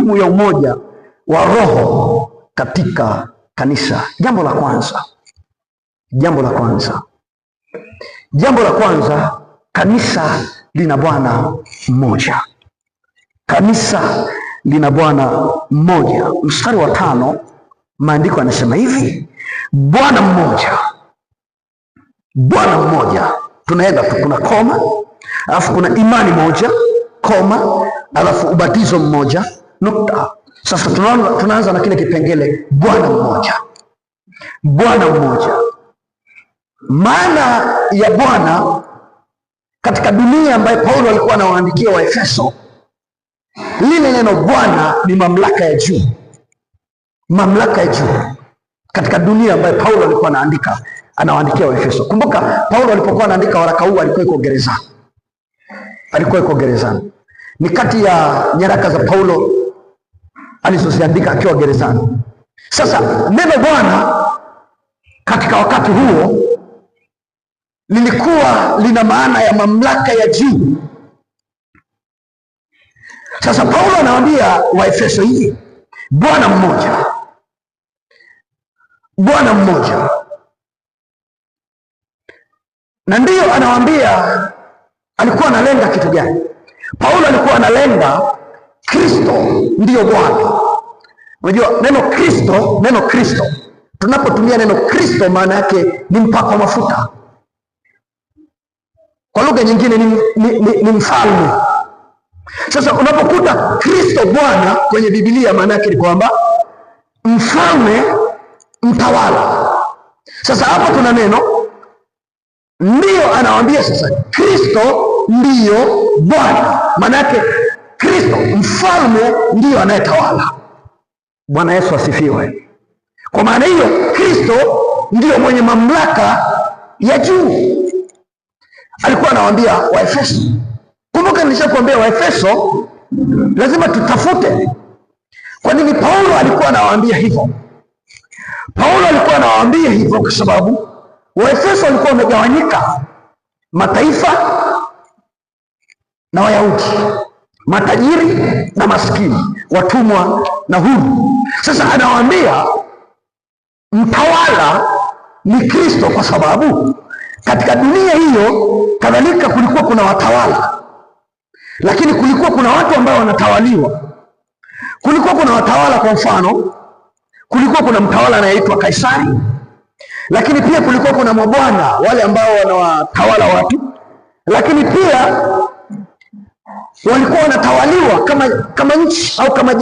muhimu ya umoja wa roho katika kanisa. Jambo la kwanza, jambo la kwanza, jambo la kwanza, kanisa lina Bwana mmoja. Kanisa lina Bwana mmoja. Mstari wa 5, maandiko yanasema hivi, Bwana mmoja, Bwana mmoja. Tunaenda tu, kuna koma, alafu kuna imani moja, koma, alafu ubatizo mmoja, nukta. Sasa tunaanza na kile kipengele Bwana mmoja, Bwana mmoja. Maana ya Bwana katika dunia ambayo Paulo alikuwa anawaandikia Waefeso, lile neno Bwana ni mamlaka ya juu, mamlaka ya juu katika dunia ambayo Paulo alikuwa anaandika, anawaandikia Waefeso. Kumbuka Paulo alipokuwa anaandika waraka huu alikuwa yuko gerezani, alikuwa yuko gerezani. Ni kati ya nyaraka za Paulo alizoziandika akiwa gerezani. Sasa neno Bwana katika wakati huo lilikuwa lina maana ya mamlaka ya juu. Sasa Paulo anawaambia Waefeso hivi, Bwana mmoja, Bwana mmoja. Na ndiyo anawaambia, alikuwa analenga kitu gani? Paulo alikuwa analenga Kristo ndiyo Bwana. Unajua neno Kristo, neno Kristo, tunapotumia neno Kristo maana yake ni mpakwa mafuta. Kwa lugha nyingine ni mfalme. Sasa unapokuta Kristo Bwana kwenye Biblia maana yake ni kwamba mfalme mtawala. Sasa hapa tuna neno ndiyo, anawaambia sasa Kristo ndiyo Bwana. Maana yake Kristo mfalme ndiyo anayetawala. Bwana Yesu asifiwe. Kwa maana hiyo Kristo ndiyo mwenye mamlaka ya juu. Alikuwa anawaambia Waefeso. Kumbuka nilishakuambia Waefeso lazima tutafute. Kwa nini Paulo alikuwa anawaambia hivyo? Paulo alikuwa anawaambia hivyo kwa sababu Waefeso walikuwa wamegawanyika, mataifa na Wayahudi, matajiri na maskini, watumwa na huru. Sasa anawaambia mtawala ni Kristo, kwa sababu katika dunia hiyo kadhalika kulikuwa kuna watawala, lakini kulikuwa kuna watu ambao wanatawaliwa. Kulikuwa kuna watawala, kwa mfano kulikuwa kuna mtawala anayeitwa Kaisari, lakini pia kulikuwa kuna mabwana wale ambao wanawatawala watu, lakini pia walikuwa wanatawaliwa kama nchi au kama